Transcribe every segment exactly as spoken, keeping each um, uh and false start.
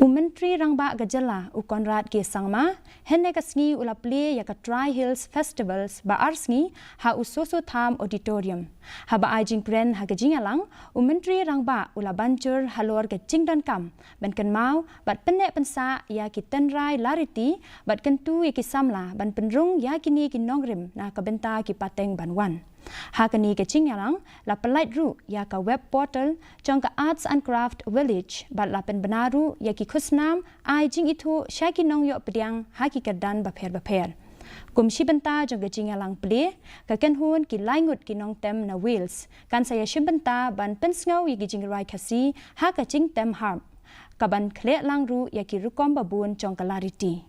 U Myntri Rangbah ka jylla u Conrad K Sangma hynne ka sngi u la plie ïa ka Tri Hills Festivals ba ar sngi ha u Soso Tham Auditorium. Haba ai jingkren ha ka jingïalang, u Myntri Rangbah u la ban jur halor ka jingdonkam ban kynmaw bad pynneh pynsah ïa ki tynrai lariti bad kyntu ïa ki samla ban pynrung ïa kine ki nongrim na ka bynta ki pateng ban wan. Ha kane ka jingïalang la pyllait ruh ïa ka web portal jong ka Arts and Craft Village bad la pynbna ruh ïa ki khusnam ai jingithuh sha ki nongïoh pdiang ha ki kyrdan bapher bapher. Kum shi bynta jong ka jingïalang plie, ka kynhun ki laingut ki nongtem na Wales kan sa ïashim bynta ban pynsngew ïa ki jingrwai Khasi ha ka jingtem harp, ka ban khleh lang ruh ïa ki rukom babun jong ka lariti.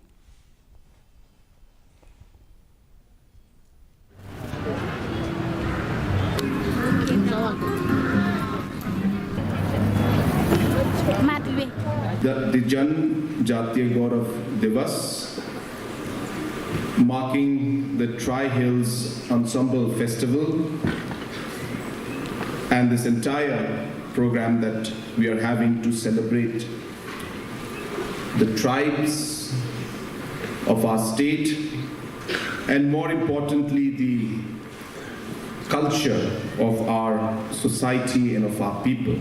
The, the Janjatiya Gaurav Divas, marking the Tri Hills Ensemble Festival and this entire program that we are having to celebrate the tribes of our state, and more importantly, the culture of our society and of our people.